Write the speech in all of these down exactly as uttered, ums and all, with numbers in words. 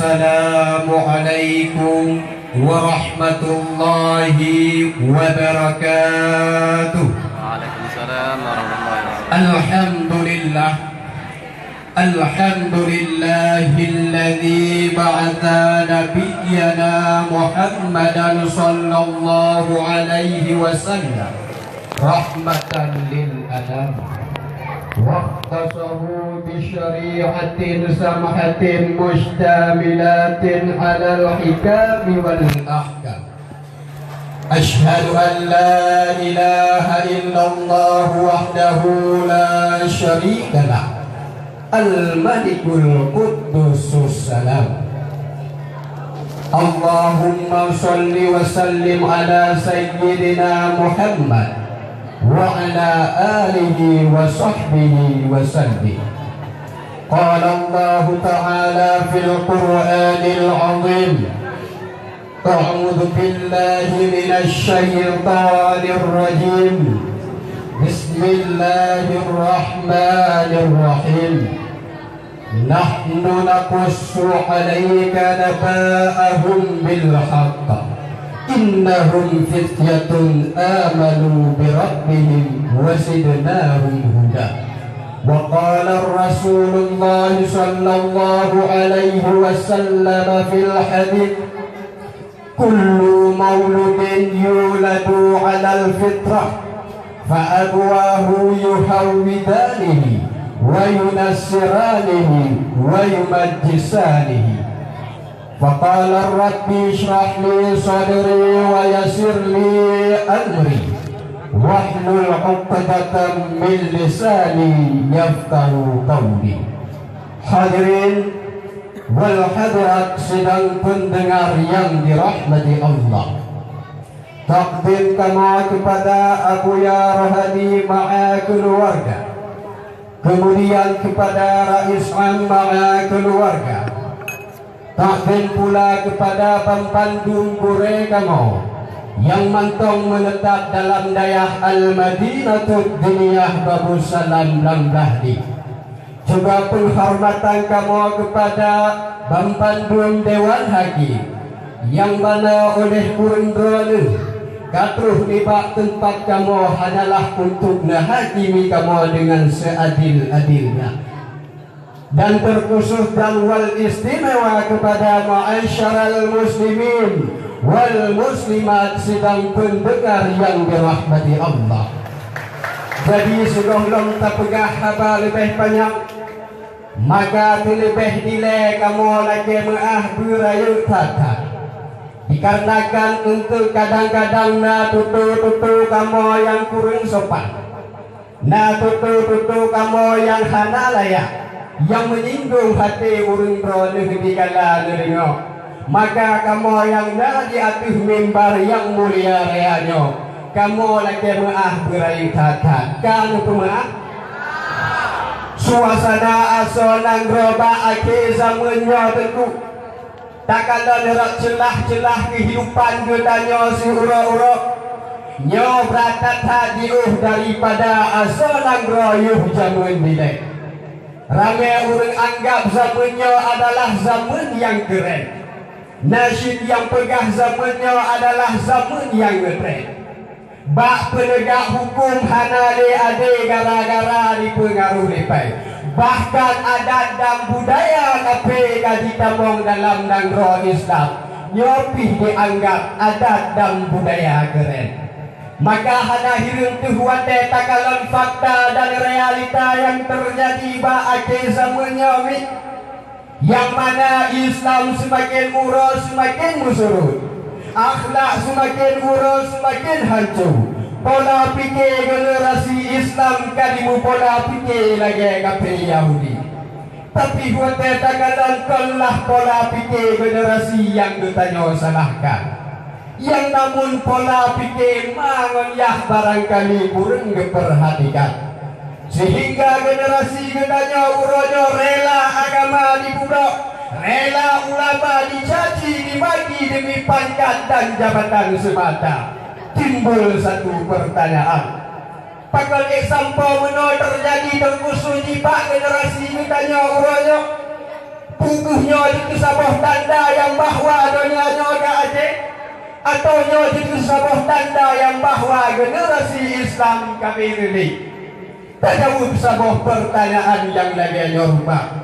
Assalamualaikum warahmatullahi wabarakatuh. Waalaikumsalam warahmatullahi wabarakatuh. Alhamdulillah. Alhamdulillahilladzi ba'atsa nabiyyana Muhammadan sallallahu alaihi wasallam rahmatan lil alam. Wakhtasahu bi syari'atin samhatin mustamilatin alal hikami wal ahkam. Asyhadu an la ilaha illallah wahdahu la syarika lah. Al-Malikul Quddusus Salam. Allahumma shalli wa sallim ala sayyidina Muhammad wa ala alihi wa sahbihi wa sallim. Qala Allahu ta'ala fil Qur'anil azim. A'udzu billahi minasy syaithanir rajim. Bismillahirrahmanirrahim. Nahnu naqussu 'alaika naba'ahum bil haqq. Innahum fityatun amanu bi rabbihim wa zidnahum huda. Wa qala Rasulullah sallallahu alaihi wasallam fil hadits, kullu mauludin yuladu 'alal fitrah, fa abuwahu yuhawwidanihi wa yunassiranihi wa yumajjisanihi. Faqala, Rabbi shrah li sadri wa yassir li amri, wahlul 'uqdatam min lisani yafqahu qawli. Hadirin wal hadirat sidang pendengar yang dirahmati Allah. Takdim kamoe keupada Abuya Rohani ma'a keuluwarga. Keumudian keupada Rais Am ma'a keuluwarga. Takdim pula keupada banmandum gurée kamoe nyang mantong meuneutap dalam dayah Al-Madinatud Diniyah Babussalam lam Blahdi. Juga peunghormatan kamoe keupada banmandum dewan hakim nyang mana oleh ureuëng droeneueh ka troh nibak teumpat kamoe hanyalah untuk neuhakimi kamoe deungon seuadil-adilnya. Dan terkhusus dan wal istimewa keupada ma'asyaral muslimin wal muslimat sidang peundengar nyang dirahmati Allah. Jadi, sigohlom tapeugah haba leubeh panyang, maka teuleubeh dilée kamoe lakée meuáh beurayeuk that-that. Dikarenakan eunteuk kadang-kadang na tutoe-tutoe kamoe nyang kureueng sopan. Na tutoe-tutoe kamoe nyang hana layak, nyang meunyinggung até ureuëng droeneueh dikala neudeungoe. Maka kamoe nyang na di ateueh mimbar nyang mulia raya nyoe, kamoe lakée meuáh beurayeuk that-that. Ka neupeumeuáh? Suasana asoe nanggroe bak akhé zameuan nyoe teungku. Takalon rot ceulah-ceulah keuhidupan geutanyoe siuroe-uroe, nyoe brat that-that jiôh daripada asoe nanggroe yoh jamén dilée. Ramé ureuëng anggab zamén nyoe adalah zamén nyang keuren. Na cit nyang peugah zamén nyoe adalah zamén nyang ngeutren. Bak peuneugak huköm hana lé adé gara-gara jipeungaruh lé pèng. Bahkan adat dan budaya kafé ka jitamong dalam nanggroe Islam, nyoe pih jianggab adat dan budaya keuren. Maka hana hireuen teuh watée takalon fakta dan realita nyang teujadi bak akhé zamén nyoe, nyang mana Islam seumaken uroe seumaken meusurot, akhlak seumaken uroe seumaken hanco, pola pike generasi Islam ka jimeupola pike lagée kafé Yahudi. Tapi watée takalon kon lah pola pike generasi nyang geutanyoe salahkan. Nyang namun pola pike ma ngon yah barangkali kureueng geupeurhatikan. Sehingga generasi geutanyoe uroe nyoe rela agama jipubrok, rela ulama jicaci jimaki deumi pangkat dan jabatan seumata. Timbul satu pertanyaan, pakon ék sampoe meunoe teujadi teungku suci bak generasi geutanyoe uroe nyoe? Peue kheueh nyoe jeuet keu saboh tanda nyang bahwa donya nyoe ka akhé? Atawa nyoe jeuet keu saboh tanda nyang bahwa generasi Islam ka meureuléh? Tajaweueb saboh peurtanyaan nyang lagée nyoe rupa.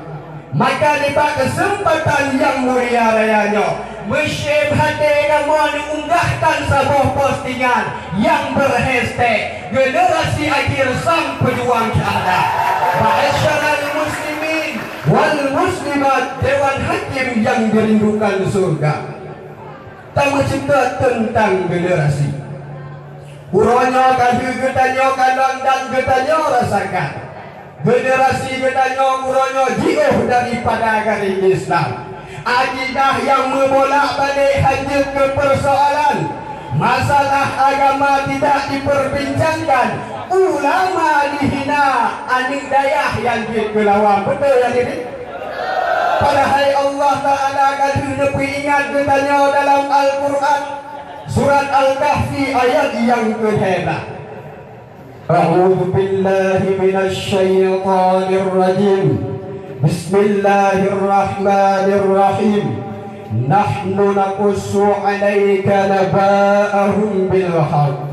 Maka nibak keuseumpatan nyang mulia raya nyoe, meusyiem até kamoe neuunggahkan saboh postingan nyang beuhashtag Generasi Akhir Sang Peujuang Syuhada. Ma'asyiral muslimin wal muslimat, dewan hakim nyang dirindukan syurga. Tameuceukat teuntang generasi. Uroe nyoe ka lheueh geutanyoe kalon dan geutanyoe rasakan. Generasi geutanyoe uroe nyoe jiôh daripada garéh Islam. Akidah nyang meubolak-balik hanjeuet keu peursoalan. Masalah agama tidak diperbincangkan. Ulama dihina, aneuk dayah nyang jeuet keu lawan. Beutôi ya, Didi? Padahai Allah Ta'ala ka lheueh neupeuingat geutanyoe dalam Al-Qur'an, surat Al-Kahfi, ayat nyang keu lhée blaih. A'udzu billahi minasy syaithanir rajim. Bismillahirrahmanirrahim. Nahnu naqussu 'alaika naba'ahum bil haqq.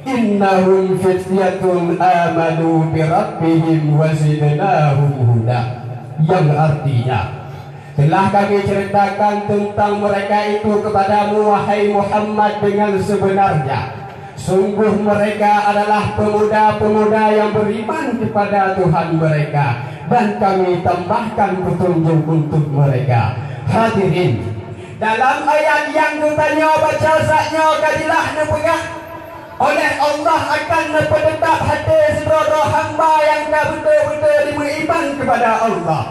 Innahum fityatun amanu bi rabbihim wa zidnahum huda. Yang artinya, telah Kami ceritakan tentang mereka itu kepadamu, wahai Muhammad, dengan sebenarnya. Sungguh mereka adalah pemuda-pemuda yang beriman kepada Tuhan mereka, dan Kami tambahkan petunjuk untuk mereka. Hadirin, dalam ayat nyang geutanyoe baca saat nyoe ka jeulaih neupeugah, oleh Allah akan neupeuteutap até sidroe-droe hamba nyang ka beutôi-beutôi jimeuiman kepada Allah.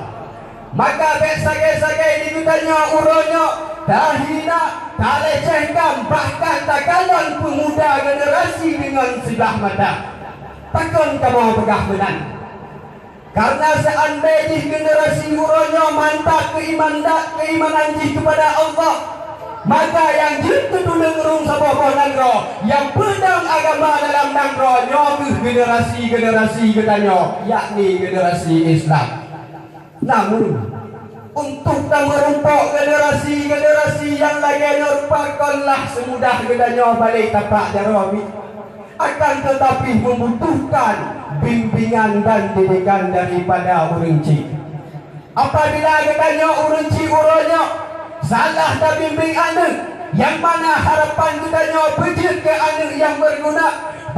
Maka bék sagai-sagai di geutanyoe uroe nyoe tahina, talecehkan, bahkan takalon peumuda generasi deungon siblah mata. Pakon kamoe peugah meunan? Karena seandai jih generasi uroe nyoe mantap keuiman-, keuimanan jih kepada Allah, maka nyang jeuet keu tuleueng rhueng saboh boh nanggroe nyang peudong agama dalam nanggroe nyoe kheueh generasi-generasi geutanyoe, yakni generasi Islam. Namun, untuk tameurumpok generasi-generasi nyang lagée nyoe rupa konlah seumudah geutanyoe balek tapak jaroe miet, akan teutapi membutuhkan bimbingan dan didikan daripada ureuëng chik. Apabila geutanyoe ureuëng chik uroe nyoe salah tabimbéng aneuk, nyang mana harapan geutanyoe beujeuet keu aneuk nyang meuguna,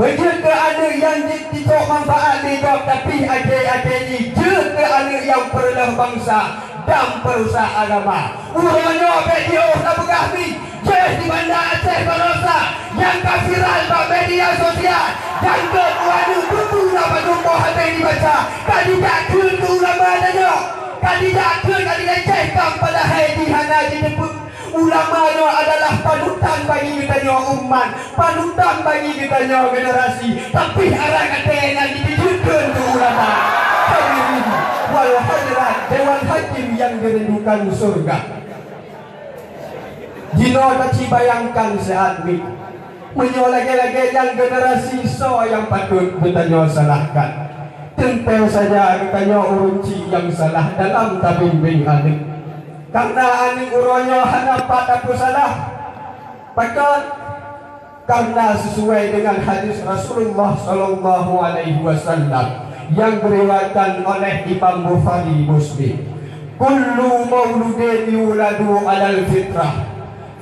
beujeuet keu aneuk nyang ji-, jicok manfaat lé gob, tapi akhé-akhé jih jeuet keu aneuk nyang peureuleueh bansa dan peurusak agama. Uroe nyoe bék jiôh tapeugah mi, jih di Banda Aceh Barosa nyang ka viral bak media sosial, dan keu dua aneuk buku na padum boh habéh dibaca, ka dijak kheun keu ulama tanyoe, ka dijak kheun ka dilecehkan, padahai jih hana jiteupeue. Ulama nyoe adalah panutan bagi geutanyoe umat, panutan bagi geutanyoe generasi, tapi arak até nyang jiteupeue keu ulama. Hadirin wal hadirat, dewan hakim nyang dirindukan syurga. Jinoe taci bayangkan siat miet, meunyoe lagée-lagée nyan generasi soe nyang patôt geutanyoe salahkan? Teuntée saja geutanyoe ureuëng chik nyang salah dalam tabimbéng aneuk. Karena aneuk uroe nyoe hana pat tapeusalah. Pakon? Karena sesuai dengan hadis Rasulullah sallallahu alaihi wasallam yang diriwayatkan oleh Imam Bukhari Muslim, "Kullu mauludin yuladu alal fitrah,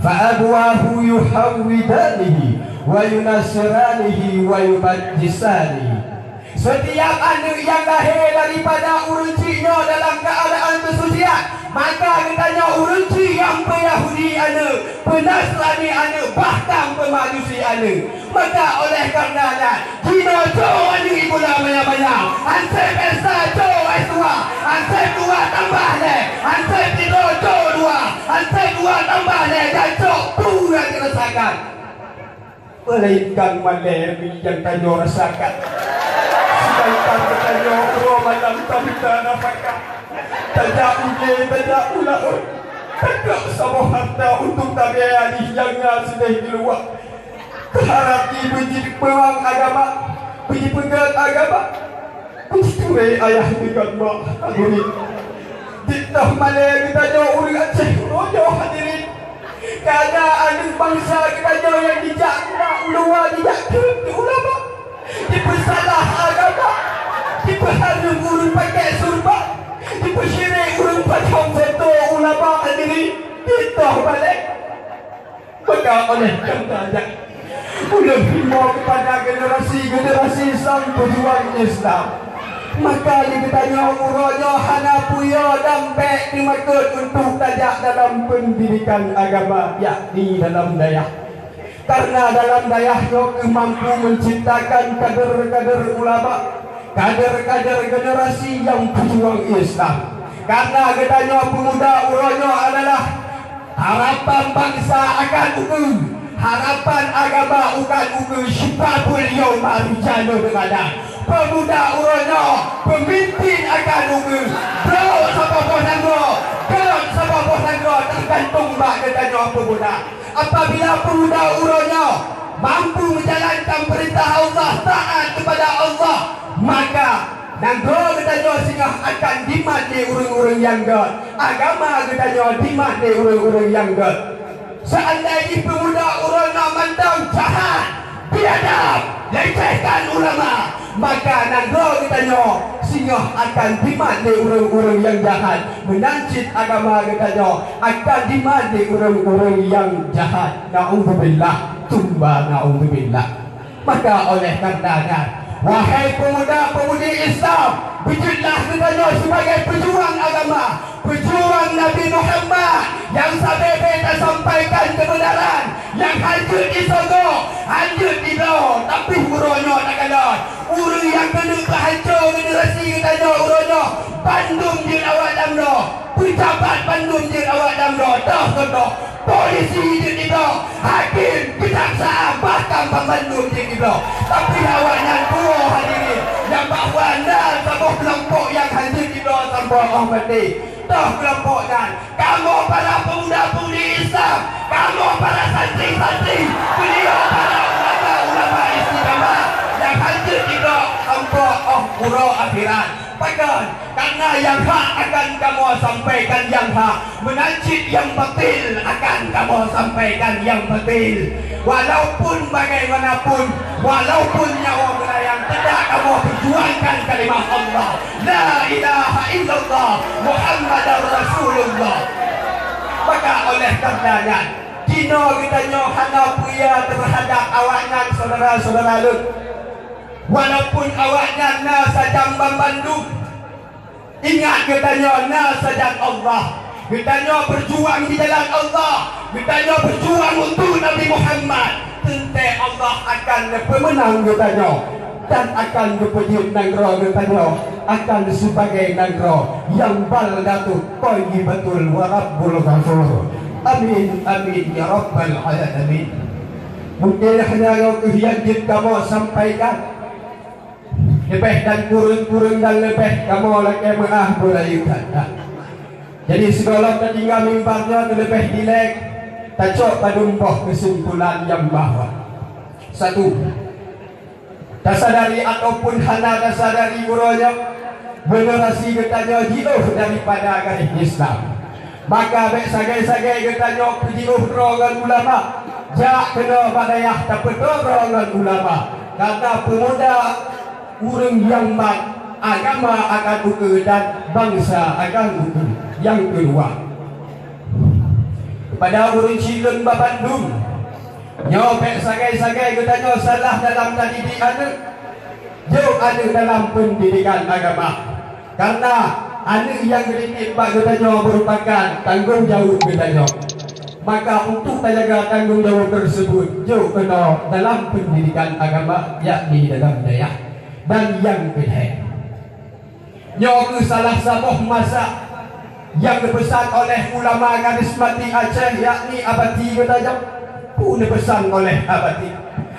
fa abuwahu yuhawwidanihi wa yunasiranihi wa yumajjisanihi." Setiap aneuk nyang lahé daripada ureuëng chik nyoe dalam keuadaan keusucian, maka geutanyoe ureuëng chik nyang peuyahudi aneuk, peunasrani aneuk, bahkan peumajusi aneuk. Maka oleh karena nyan, jinoe cok aneuk ibola manyang-manyang, anseb S satu, S dua, anseb dua tambah lé, anseb sidroe cok dua, anseb dua tambah lé, dan cok peue nyang dirasakan. Melainkan malée nyang tanyoe rasakan. Sedangkan geutanyoe uroe malam tabuta nafakah, tajak u jé, tajak u laôt, takrak saboh harta untuk tabiaya jih nyang na sideh di luwa. Teuharab jih beujipeuwang agama, beujipeugét agama, beujituré ayah deungon ma. Hadirin, Titoh malée geutanyoe ureuëng Aceh uroe nyoe hadirin. Kana aneuëk bansa geutanyoe nyang jijak keunak u luwa jijak kheun keu ulama. Jipeusalah agama. Jipeuhareuem ureuëng pakai surban. Jipeusyirik ureuëng pacong foto ulama hadirin. Titoh malée. Maka oleh karena nyan, ulôn himbau kepada generasi-generasi sang pejuang Islam. Maka di geutanyoe uroe nyoe hana puyoe dan bék teumakot untuk tajak dalam pendidikan agama, yakni dalam dayah. Karena dalam dayah nyoe keuh mampu menciptakan kader-kader ulama, kader-kader generasi yang pejuang Islam. Karena geutanyoe pemuda uroe nyoe adalah harapan bangsa akan ukeue, harapan agama akan ukeue, syibabul yauma rijalun ghadan. Pemuda uroe nyoe pemimpin akan ukeue. Brok saboh boh nanggroe, gét saboh boh nanggroe, tergantung bak geutanyoe pemuda. Apabila pemuda uroe nyoe mampu menjalankan perintah Allah, taat kepada Allah, maka nanggroe geutanyoe singoh akan dimat lé ureuëng-ureuëng nyang gét, agama geutanyoe dimat lé ureuëng-ureuëng nyang gét. Seandai jih pemuda uroe nyoe mantong jahat, biadab, lecehkan ulama, maka nanggroe geutanyoe singoh akan dimat lé ureuëng-ureuëng nyang jahat, meunan cit agama geutanyoe akan dimat lé ureuëng-ureuëng nyang jahat. Naudzubillah, tsumma naudzubillah. Maka oleh karena nyan, wahai pemuda-pemudi Islam, beujeuetlah geutanyoe sibagai peujuang agama, peujuang Nabi Muhammad nyang sabe-be tasampaikan keubeunaran, nyang hanjeuet disogok, hanjeuet dibloe, tapi uroe nyoe takalon ureuëng nyang keuneuk peuhanco generasi geutanyoe uroe nyoe, bandum jeuet awak lam droe, peujabat bandum jeuet awak lam droe, toh contoh, polisi jeuet dibloe, hakém, keujaksaan, bahkan banmandum jeuet dibloe. Tapi awaknyan tuwoe hadirin, nyang bahwa na saboh keulompok nyang hanjeuet dibloe sampoe óh maté. Toh keulompok nyan, kamoe para pemuda-pemudi Islam, kamoe para santri-santri, beuliau para ulama-ulama istiqamah nyang hanjeuet dibloe sampoe óh uroe akhirat. Pakon? Karena nyang hak akan kamoe sampaikan nyang hak, meunan cit nyang batil akan kamoe sampaikan nyang batil. Walaupun bagaimanapun, walaupun nyawa melayang, tetap kamoe perjuangkan kalimah Allah, La ilaha illallah Muhammadar Rasulullah. Maka oleh karena nyan, jinoe geutanyoe hana peue terhadap awaknyan, saudara-saudara lôn. Walaupun awaknyan na sajan banmandum, ingat geutanyoe na sajan Allah. Geutanyoe berjuang di jalan Allah. Geutanyoe berjuang untuk Nabi Muhammad. Teuntée Allah akan neupeumeunang geutanyoe dan akan geupeujeuet nanggroe geutanyoe akan sibagai nanggroe nyang baldatun thayyibatun wa rabbun ghafur. Amin, amin, ya rabbal alamin. Mungkin hanya nyoe keuh nyang jeuet kamoe sampaikan. Leubeh dan kureueng-kureueng dan leubeh kamoe lakée meuáh beurayeuk that-that. Jadi sigohlom tatinggai mimbar nyoe, leubeh dilée tacok padum boh keusimpulan nyang bahwa, satu, tasadari ataupun hana tasadari uroe nyoe, generasi geutanyoe jiôh daripada garéh Islam. Maka bék sagai-sagai geutanyoe peujiôh droe ngon ulama, jak keunoe bak dayah tapeuduek droe ngon ulama. Karena peumuda ureuëng nyang mat, agama akan ukeue dan bansa akan ukeue. Nyang keudua, keupada ureuëng chik lôn banmandum, nyoe bék sagai-sagai geutanyoe salah dalam tadidik aneuëk. Jok aneuëk dalam pendidikan agama. Karena aneuëk nyang geudidek bak geutanyoe meurupakan tanggong jaweueb geutanyoe. Maka untuk tajaga tanggong jaweueb tersebut, jok keunoe dalam pendidikan agama, yakni dalam dayah. Dan nyang keulhée, nyoe keuh salah saboh masa nyang geupeusan oleh ulama karismatik Aceh, yakni Abati geutanyoe. Peue neupeusan oleh Abati?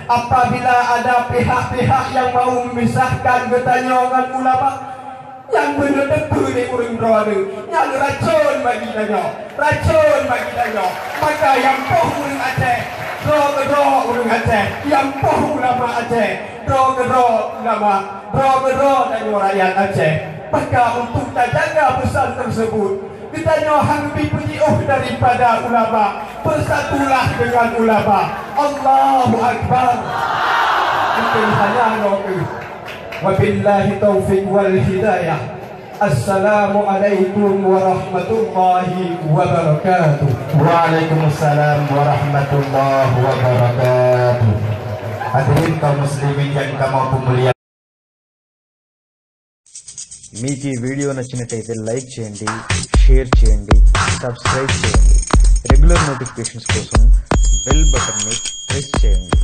Apabila ada pihak-pihak yang mau memisahkan geutanyoe ngon ulama, nyang beuneuteupeu lé ureuëng droeneueh, nyan racon bagi tanyoe, racon bagi tanyoe. Maka nyang poh ureuëng Aceh, droe keudroe ureuëng Aceh, nyang poh ulama Aceh, droe keudroe ulama, droe keudroe tanyoe rakyat Aceh. Maka untuk tajaga pesan tersebut, geutanyoe han neubi peujiôh daripada ulama, bersatulah dengan ulama. Allahu Akbar. Mungkin hanya nyoe keuh. Wabillahi taufiq wal hidayah. Assalamualaikum warahmatullahi wabarakatuh. Waalaikumsalam warahmatullahi wabarakatuh. Hadirin kaum muslimin yang kamoe peumulia. మీకు ఈ వీడియో నచ్చినట్టయితే లైక్ చేయండి, షేర్ చేయండి, సబ్స్క్రైబ్ చేయండి. Regular notifications కోసం బెల్ బటన్ని ప్రెస్ చేయండి.